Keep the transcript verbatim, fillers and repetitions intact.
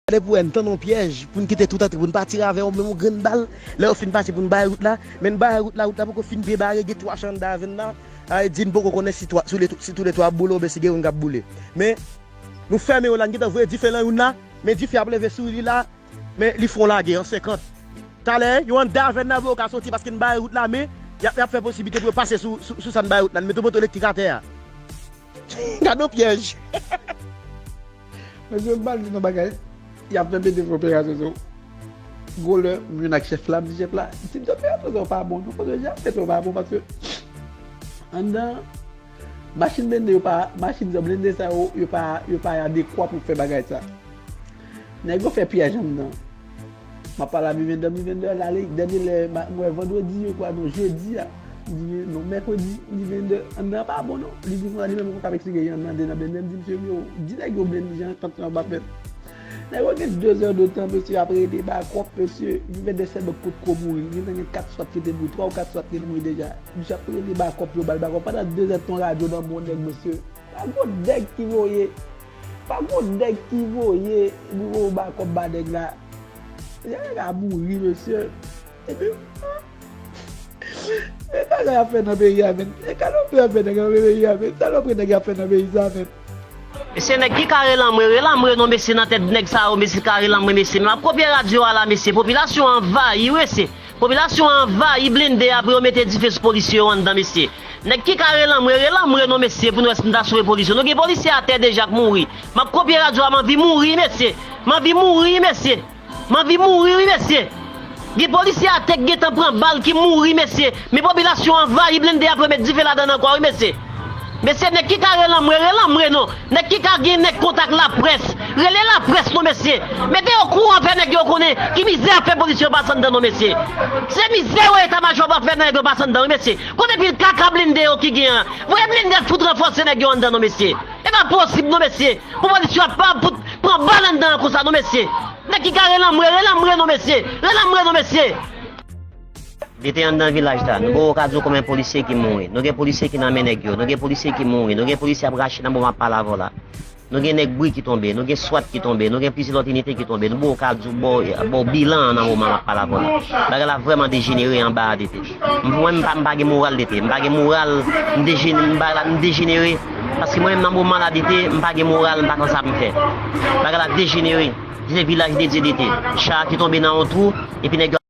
Lè pou wè n tann yon pyèj, pou n kite tout antre, pou n pa tire avè yon, menm yon grenn bal. Lè yo fin pase pou n bare wout la, men n bare wout la, wout la poko fin byen bare, gen twa chan anndan avè n la. A di n poko konnen si twa, si le, si toulètwa ap boule oubyen si gen youn k ap boule. Men, nou fèmen yo la, n gentan voye dife nan youn la, men dife ap leve sou li la, men li fè yon lagè an senkant. Talè, yo anndan avè n la, yo ka soti paske n bare wout la, men y ap, y ap fè posiblite pou yo pase sou, sou, sou sa n bare wout la, n mete yon poto elektrik atè a. Gade yon pyèj. Mesye, m pral di nou bagay. Y ap fè mete fè operasyon sou. Gwo lè, m jwenn ak chèf la, m di chèf la, m di operasyon sa yo pa bon, non, paske jan m fè sa yo pa bon, paske anndan, machin blende yo pa, machin blende sa yo, yo pa, yo pa adekwa pou fè bagay sa. Nèg yo fè pyèj anndan. M ap pale a Mivendè, Mivendè al ale, dènye lè, ma-, m wè vandredi, yo kwè non, jedi a. M di, non, mèkredi, m di, Mivendè, anndan an pa bon, non. Li di, konsa, li menm, konsa, m eksplike, anndan, anndan, anndan, m di, mesye, yo, di nèg yo blende, jan, tank sa yo pa fèt. Nèg yo gen de zè de tan, mesye, ap rele bakòp, mesye, Mivendè sèlman potko mouri. Gentan gen kat swat ki te mouri, twa ou kat swat ki te mouri deja. Misye ap rele bakòp, yo ba l bakòp. Pandan de zè de tan, radyo nan bon nèg, mesye. Pa gon nèg ki voye, pa gon nèg ki voye, voye bakòp ba nèg la. Nèg la mouri, mesye. Epi, e bagay y ap fè nan peyi a, menm. E salopri y ap fè nèg nan peyi a, menm. Salopri nèg y ap fè nan peyi sa, menm. Mesye, nèg ki ka rele anmwe, rele anmwe non, mesye, nan tèt nèg sa yo, mesye, ka rele anmwe, mesye. Men m ap kopye radyo a la, mesye. Popilasyon an anvayi, wi, mesye. Popilasyon an anvayi blende a pou yo mete dife sou polisye yo anndan, mesye. Nèg ki ka rele anmwe, rele anmwe non, mesye, pou n wè si n ta sove polisye. Nou gen polisye atè deja k mouri. M ap kopye radyo a, m anvi mouri, mesye. M anvi mouri, mesye. M anvi mouri, wi, mesye. Gen polisye atè k gentan pran bal, ki mouri, mesye. Men popilasyon anvayi blende a pou yo met dife ladan l ankò, wi, mesye. Mesye, nèg ki ka rele anmwe, rele anmwe non. Nèg ki ka gen nèg kontak laprès, rele laprès non, mesye. Mete yo okouran, fè nèg yo konnen ki mizè ap fè polisye yo pase anndan non, mesye. Se mizè yo eta majò ap fè nèg yo pase anndan, wi, mesye. Kote pil kaka blende yo ki gen an? Voye blende al fout ranfòse nèg yo anndan non, mesye. E pa posib non, mesye. Pou polisye yo ap pa fout pran bal anndan an konsa non, mesye. Nèg ki ka rele anmwe, rele anmwe non, mesye. Rele anmwe non, mesye. Li te anndan vilaj la. Nou poko ka di w konbyen polisye ki mouri. Nou gen polisye ki nan men nèg yo. Nou gen polisye ki mouri. Nou gen polisye ap rache nan moman m ap pale avè w la. Nou gen nèg Bri ki tonbe. Nou gen swat ki tonbe. Nou gen plizyè lòt inite ki tonbe. Nou poko ka di w ba w, ba w bilan an nan moman m ap pale avè w la. Bagay la vrèman dejenere anba a, D T. Mwen, m pa, m pa gen moral, D T. M pa gen moral. M dejen-, m pa la, m dejenere. Paske mwen menm nan moman la, D T, m pa gen moral, m pa konn sa pou m fè. Bagay la dejenere. Se vilaj dedye, D T. Cha ki tonbe nan yon twou, epi nèg yo